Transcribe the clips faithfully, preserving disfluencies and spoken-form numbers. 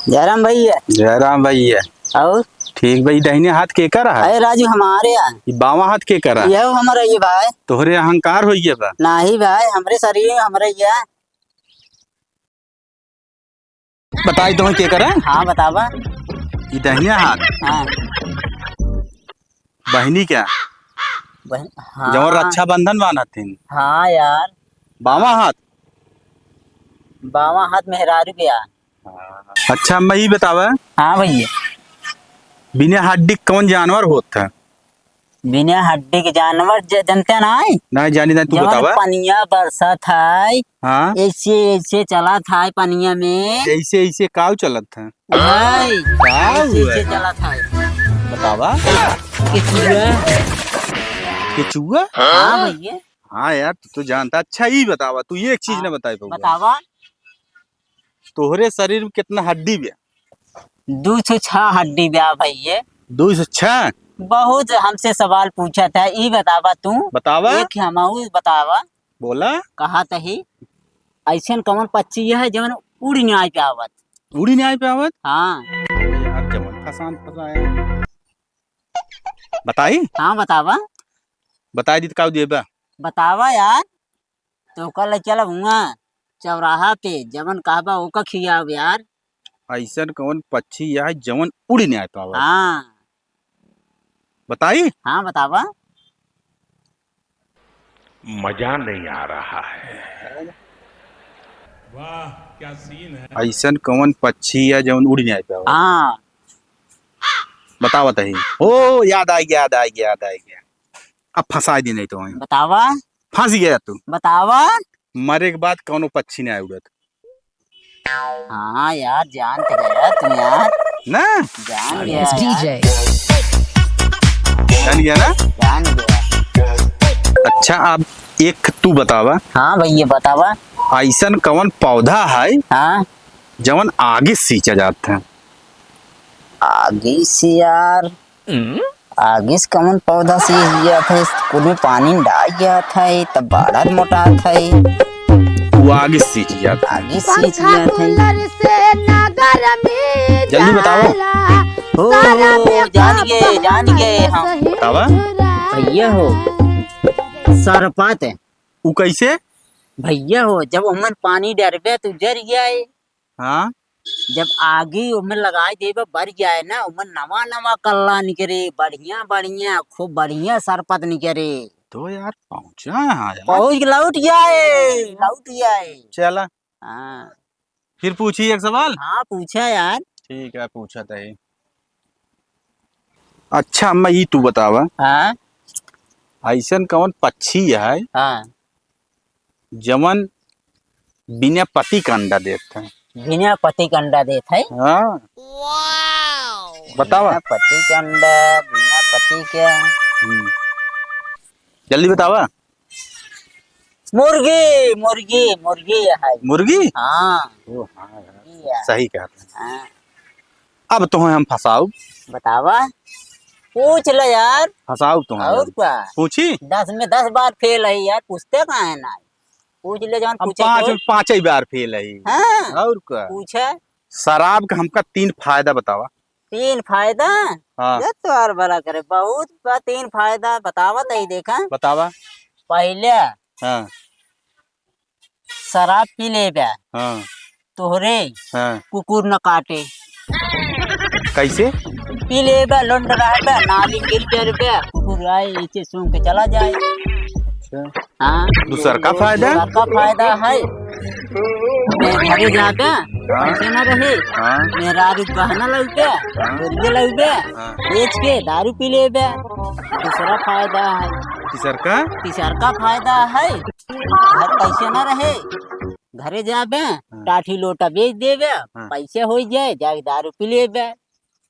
जयराम भैया। जयराम भैया। और? ठीक भाई, दहिने हाथ केकर है? अरे राजू, हमारे यहाँ। ई बावां हाथ केकर है? यह हमारा ये भाई। तोहरे अहंकार होइए बा। नाही भाई, हमरे शरीर में हमरे ये। बताई तो केकर है? हाँ, बतावा। ई दहिने हाथ। हाँ। बहिनी क्या? बहन, हाँ। जवन रक्षाबंधन बांधत हन। हाँ यार। बावां हाथ? बावां हाथ मेहरारू के यार। अच्छा, अम्मा, ई बतावा। हाँ भैया। बिना हड्डी के कौन जानवर होत है? बिना हड्डी के जानवर ज-, जनते नाहीं? नाहीं जानी, नाहीं, तू जवन बतावा। पनिया बरसत है, हाँ। ऐसे, ऐसे चलत है पनिया में। ऐसे, ऐसे काऊ चलत है? भाई, काऊ ऐसे, ऐसे है? चलत है। बतावा। केचुआ। केचुआ? हाँ भैया। हाँ यार, तू तो जानता। अच्छा, ई बतावा, तू एक चीज हाँ, ना बताई पउआ। बतावा। तोहरे शरीर में कितना हड्डी बा? दू सौ छह हड्डी बा भैया। दू सौ छह? बहुत हमसे सवाल पूछत है, ई बतावा तू। बतावा। एक हमहू बतावा। बोला। कहत ही, ऐसन कौन पक्षी है जवन उड़ी नाहीं पावत? उड़ी नाहीं पावत? हाँ। यार, जवन फसान फसाया। बताई? हाँ, बतावा। बताई दी त का देबा? बतावा यार। तो ओका ले चलब हुआं चौराहा पे, जवन कहबा ओका खियाब यार। ऐसन कौन पक्षी है जवन उड़ी नाहीं पावत? हाँ। बताई? हाँ, बतावा। मजा नहीं आ रहा है। वाह, क्या सीन है। ऐसन कौन पक्षी है जवन उड़ी नाहीं पावत? हाँ। बतावा तही। ओ, याद आ गया, याद आ गया, याद आ गया। अब फंसाई दी नहीं तो वहीं। बतावा। फंस गया तू। बतावा। मरे के बाद कौनो पक्षी नाहीं उड़त। हाँ यार, जान तो गया तू यार। ना? जान गया यार। जान गया ना? जान गया। अच्छा, अब एक तू बतावा। हाँ भैया, बतावा। ऐसन कौन पौधा है, हाँ। जवन आगी से सींचा जात है? आगी से यार, आगी से कौन पौधा सींच जात है? कुल में पानी डाल जात है, तब बढ़त मोटात है। वो आगी से सींच जात है। आगी से सींच जात है। जल्दी बताओ। हो, हो, जान गए, जान गए हम। बतावा। भैया हो, सरपत। उ कैसे? भैया हो, जब ओमन पानी डरबे तो जर जाए। हाँ। जब आगी ओमन लगाई देबे, बर जाए ना, ओमन नवा नवा कल्ला निकरे, बढ़िया बढ़िया, खूब बढ़िया सरपत निकरे। तो यार पहुँचा है यार। पहुँच के लौट जाए, लौट जाए। चला। हाँ। फिर पूछी एक सवाल? हाँ, पूछा यार। ठीक है, पूछा तही। अच्छा अम्मा, ई तू बतावा। हाँ। ऐसन कौन पक्षी है, हाँ। जवन बिना पति का अंडा देत है? बिना पति का अंडा देत है? हाँ। बतावा। बिना पति का अंडा, बिना पति के। हम्म। जल्दी बतावा। मुर्गी, मुर्गी, मुर्गी है। मुर्गी? हाँ। ओ, हाँ, हाँ। मुर्गी है। सही कहा। हाँ। अब तोहे हम फंसाउब। बतावा। पूछ ले यार। फंसाउब तोहे और हम। का? पूछी? दस में दस बार फेल है यार, पूछते काहे ना? पूछ ले जौन हम पूछे पाँच को। में पाँचे बार फेल है। हाँ। और का? पूछे। शराब का हमका तीन फायदा बतावा। तीन फायदा? हाँ। ये तो यार भला करे, बहुत बा तीन फायदा, बतावा तई देखा। बतावा। पहले हाँ। शराब पी लेबे, हाँ। तोहरे हाँ। कुकुर न काटे। कैसे? पी लेबे, लुंड रहबे, नाली गिर जाबे, कुकुर आए, ऐसे सूंघ के चला जाए। अच्छा। हाँ। दूसर का फायदा? दूसर का फायदा है। मैं घरे जाबे, हाँ। पैसे न रहे, हाँ। मेहरारू गहना लउबे, हाँ। बोरिये लउबे, हाँ। बेच के दारू पी लेबे, दूसरा फायदा है। तीसर का? तीसर का फायदा है, घर पैसे न रहे, घरे जाबे, हाँ। टाठी लोटा बेच देबे, हाँ। पैसे होइ जाए, जाके दारू पी लेबे।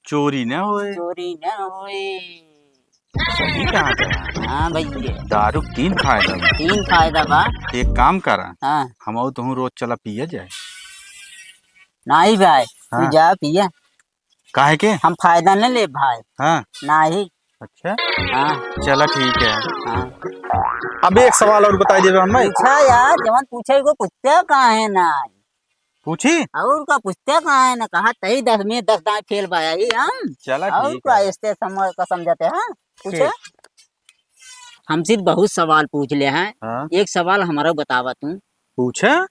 चोरी न होए। चोरी न होए। सही कहा था। हाँ भैया। दारू तीन फायदा बा। तीन फायदा बा। एक काम करा। हाँ। हम और तुहूँ रोज चला पिया जाए। नाहीं भाई, तू हाँ। जा पिया। काहे के? हम फायदा न लेब भाई। हाँ। नाहीं। अच्छा। हाँ। चला ठीक है। हाँ। अब एक सवाल और बताई देबे हम भाई। पूछा यार, जवन पूछे को पूछते काहे ना? पूछी? और का पूछते का है ना, कहा तही दस में दस दाएं फेल बाया ही हम। चला और ठीक का है। ऐसे समझ का समझते हैं, पूछे। ठीक। हमसे बहुत सवाल पूछ ले हैं। हाँ। एक सवाल हमारा बतावा तू। पूछा।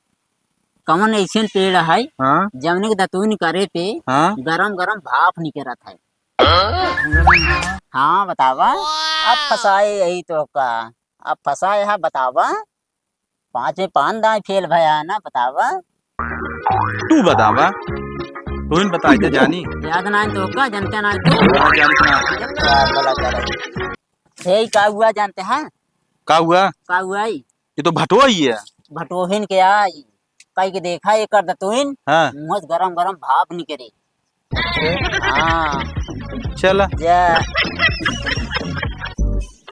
कौन ऐसे पेड़ है, हाँ। जौने के दतुन करे पे, हाँ। गरम गरम भाप निकरत है? हाँ, बतावा। अब फंसाए यही तो का, अब फंसाए है, बतावा। पाँच में पाँच दाएं फेल भया है ना, बतावा। तू बतावा, तू ही बताई दे जानी। याद ना है तो का, जानते ना है तो। हाँ, जानते ना। यार, भला करे। हे, का हुआ जानते हैं? का हुआ? का हुआ ई? ये तो भटोही है। भटोहिन के आई, कई के देखा एकर दतुइन, हाँ। मुँह से गरम गरम भाप निकरे। हाँ। चला। जा।